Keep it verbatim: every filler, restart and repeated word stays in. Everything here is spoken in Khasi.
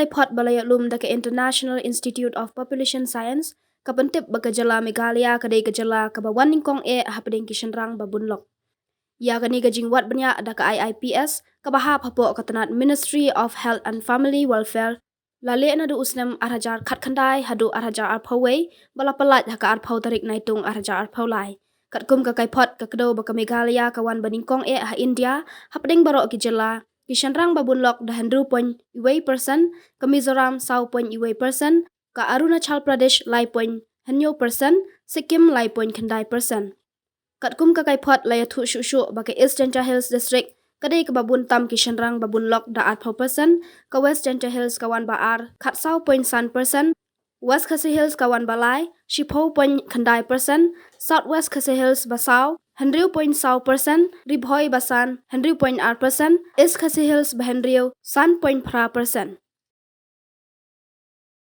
Report ba la ïoh lum da ka International Institute of Population Science ka pyntip ba ka jylla Meghalaya ka dei ka jylla kaba wan nyngkong eh hapdeng ki shynrang ba bun lok. Ïa kane ka jingwad bniah da ka I I P S kaba hap hapoh ka tnat Ministry of Health and Family Welfare la leh naduh u snem ar hajar khatkhyndai haduh ar hajar arphew wei, ba la pyllait ha ka arphew tarik Naitung ar hajar arphew lai. Katkum ka kaiphod, ka kdew ba ka Meghalaya ka wan ba nyngkong eh ha India hapdeng baroh ki jylla, ki shynrang ba bun lok da hynriew point wei percent, ka Mizoram saw point wei percent, ka Arunachal Pradesh lai point hynñiew percent, Sikkim lai point khyndai percent. Katkum ka kaiphod la ïathuh shuh shuh ba ka East Jaintia Hills District ka dei kaba bun tam ki shynrang ba bun lok da arphew percent, ka West Jaintia Hills ka wan ba ar, khatsaw point san percent, West Khasi Hills ka wan ba lai, shiphew point khyndai percent, South West Khasi Hills ba saw, hynriew point saw percent, Ri Bhoi ba san, hynriew point ar percent, East Khasi Hills ba hynriew, san point phra percent.